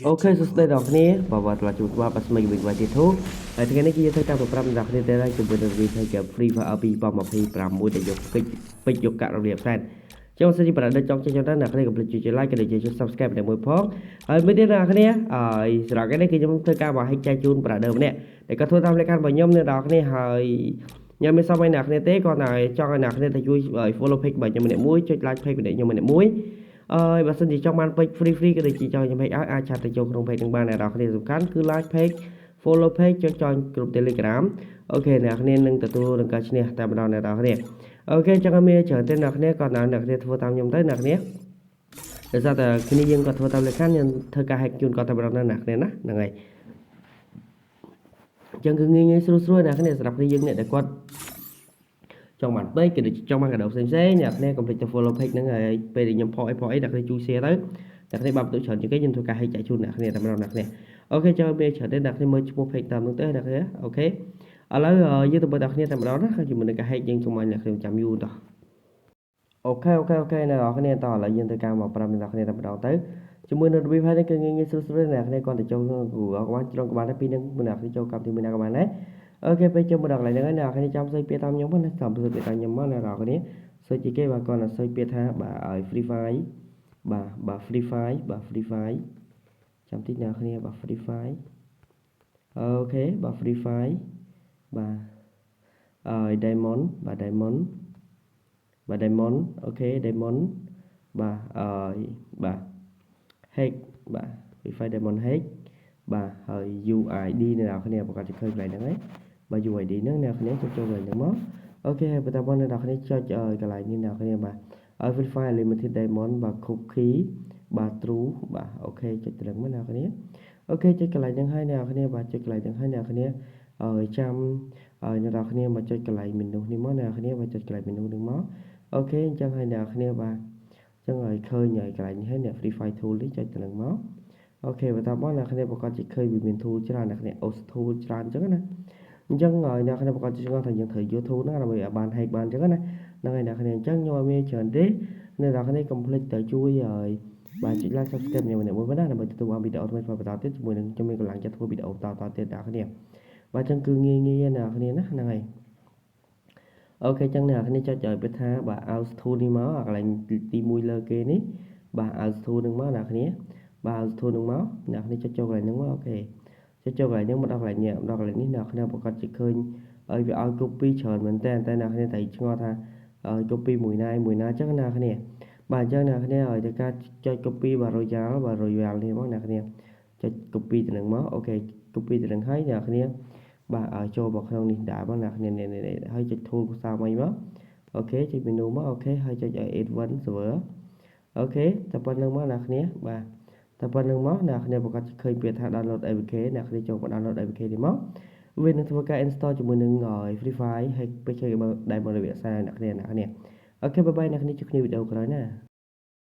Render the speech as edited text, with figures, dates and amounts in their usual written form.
OK សួស្តីដល់អ្នកគ្នាបាទបាទត្រឡប់ជួបបាទស្មីវិញវិញទៀតធូហើយថ្ងៃនេះគឺយើងធ្វើការប្រាប់អ្នកគ្នាទៅហើយជាមួយនឹងវិធីជា Free Fire 2026ដែលយកពេជ្រពេជ្រយកកាក់របៀបសែនចឹងសិនជាប្រឌិតចង់ចេះចង់ទៅអ្នកគ្នាកុំភ្លេចចុច like ក៏ដូចជាចុច subscribe តែមួយផងហើយមួយទៀតអ្នកគ្នាហើយសម្រាប់ថ្ងៃនេះគឺខ្ញុំធ្វើការមកហែកចែកជូន brother ម្នាក់ដែលគាត់ធ្វើតាមលក្ខខណ្ឌរបស់ខ្ញុំអ្នកនរគ្នាហើយខ្ញុំមិនសមឲ្យអ្នកគ្នាទេគាត់តែចង់ឲ្យអ្នកគ្នាទៅជួយ follow page របស់ខ្ញុំម្នាក់មួយចុច like page របស់ខ្ញុំម្នាក់មួយអើយបើសិនជាចង់បានពេជ្រ free free ក៏ដូចជាចង់ខ្ញុំ page ឲ្យអាច chat ទៅចូលក្នុង page នឹងបានអ្នកនរគ្នាសំខាន់គឺ like page follow page ចុច join ក្រុម Telegram OK អ្នកគ្នានឹងទទួលនឹងការឈ្នះតែម្ដងអ្នកនរគ្នា OK ចឹងឲ្យមានច្រើនទេអ្នកគ្នាក៏អ្នកគ្នាធ្វើតាមខ្ញុំទៅអ្នកគ្នាដោយសារតែគ្នាយើងក៏ធ្វើតាមលក្ខខណ្ឌខ្ញុំធ្វើការ hack ជូនគាត់តែម្ដងណាអ្នកគ្នាណាហ្នឹងហើយអញ្ចឹងគឺងាយងាយស្រួលស្រួលអ្នកគ្នាសម្រាប់គ្នាយើងអ្នកដែលគាត់ចង់បានពេជ្រក៏ដូចចង់បានកាដូផ្សេងផ្សេងអ្នកគ្នាកុំភ្លេចទៅ follow page ហ្នឹងហើយពេលដែលខ្ញុំផុសអីផុសអីអ្នកគ្នាជួយ share ទៅអ្នកគ្នាបានបន្ទុកច្រើនជាងគេខ្ញុំធ្វើការ hack ចែកជូនអ្នកគ្នាតែម្ដងអ្នកគ្នា OK ចូលមានច្រើនទេអ្នកគ្នាមើលឈ្មោះ page តាមហ្នឹងទៅអ្នកគ្នា OK ឥឡូវយើងទៅមើលអ្នកគ្នាតែម្ដងណាជាមួយនឹងការ hack យើងសូមឲ្យអ្នកគ្នាចាំយូរតោះ OK OK OK អ្នកនរគ្នាតោះឥឡូវយើងទៅការមកប្រាប់អ្នកគ្នាតែម្ដងទៅជាមួយនឹងរបៀបហើយនេះគឺងាយងាយស្រួលស្រួលអ្នកគ្នាគាត់ទៅចូលក្នុង Google ក៏បានជ្រុងក៏បានដែរពីរនឹងអ្នកគ្នាចូលកម្មវិធីមួយណាក៏បានដែរ OK ពេលចូលមកដល់កន្លែងហ្នឹងហើយអ្នកគ្នាចាំសើចពាក្យតាមខ្ញុំណាចាំសើចពាក្យតាមខ្ញុំមកអ្នកនរគ្នាសើចជាគេបាទគាត់ទៅសើចពាក្យថាបាទឲ្យ Free Fire បាទបាទ Free Fire បាទ Free Fire ចាំតិចអ្នកគ្នាបាទ Free Fire OK បាទ Free Fire បាទអើយ Diamond បាទ Diamond បាទ Diamond OK Diamond បាទអើយបាទ hack បាទ Free Fire Diamond hack បាទហើយ UID អ្នកនរគ្នាប្រកាសជាឃើញកន្លែងហ្នឹងហើយបាទ UID ហ្នឹងអ្នកគ្នាចុចចូលកន្លែងហ្នឹងមក OK ហើយបន្តមកអ្នកនរគ្នាចុចកន្លែងនេះអ្នកគ្នាបាទឲ្យ Free Fire Limited Diamond បាទ Cookie បាទ true បាទ OK ចុចត្រឹមមកអ្នកគ្នា OK ចុចកន្លែងហ្នឹងហើយអ្នកគ្នាបាទចុចកន្លែងហ្នឹងហើយអ្នកគ្នាហើយចាំហើយអ្នកនរគ្នាមកចុចកន្លែង menu នេះមកអ្នកគ្នាបាទចុចកន្លែង menu នេះមក OK អញ្ចឹងហើយអ្នកគ្នាបាទអញ្ចឹងហើយឃើញហើយកន្លែងនេះហើយអ្នក Free Fire Tool នេះចុចទៅនឹងមក OK បន្តមកអ្នកគ្នាប្រកាសជាឃើញវាមាន tool ច្រើនអ្នកគ្នា os tool ច្រើនអញ្ចឹងណាអញ្ចឹងហើយអ្នកគ្នាប្រកាសជាឆ្ងល់ថាយើងត្រូវយក tool ហ្នឹងដើម្បីឲ្យបាន hack បានអញ្ចឹងណាហ្នឹងហើយអ្នកគ្នាអញ្ចឹងខ្ញុំអត់មានច្រើនទេអ្នកនរគ្នាកុំភ្លេចទៅជួយឲ្យបាទចុច like subscribe ខ្ញុំម្នាក់មួយណាដើម្បីទទួលបានវីដេអូថ្មីៗបន្តទៀតជាមួយនឹងខ្ញុំមានកម្លាំងចិត្តធ្វើវីដេអូបន្តៗទៀតអ្នកគ្នាបាទអញ្ចឹងគឺងាយងាយអ្នកគ្នាណាហ្នឹងហើយ OK អញ្ចឹងអ្នកគ្នាចុចឲ្យពាក្យថាបាទ out tool នេះមកកន្លែងទី1លើគេនេះបាទ out tool នឹងមកអ្នកគ្នាបាទ out tool នឹងមកអ្នកគ្នាចុចចូលកន្លែងហ្នឹងមក OK ចុចចូលកន្លែងហ្នឹងមកដល់កន្លែងនេះដល់កន្លែងនេះអ្នកគ្នាប្រកាសជាឃើញឲ្យវាឲ្យ copy ច្រើនមែនតើតែអ្នកគ្នាតែឆ្ងល់ថាឲ្យ copy មួយណាមួយណាអញ្ចឹងអ្នកគ្នាបាទអញ្ចឹងអ្នកគ្នាឲ្យទៅការចុច copy បាទ royal បាទ royal នេះមកអ្នកគ្នាចុច copy ទៅនឹងមក OK copy ទៅនឹងហើយអ្នកគ្នាបាទឲ្យចូលមកក្នុងនេះដែរមកអ្នកគ្នានេះហើយចុច tool ភាសាមីមក OK ចុច menu មក OK ហើយចុចឲ្យ advanced server OK តែប៉ុណ្្នឹងមកអ្នកគ្នាបាទតែប៉ុណ្្នឹងមកអ្នកគ្នាប្រកាសឃើញពាក្យថា download APK អ្នកគ្នាចូលមក download APK នេះមកវានឹងធ្វើការ install ជាមួយនឹង Free Fire ហើយពេជ្រដែលមករយៈសារអ្នកគ្នាអ្នកគ្នា OK bye bye អ្នកគ្នាជួបគ្នាវីដេអូក្រោយណា។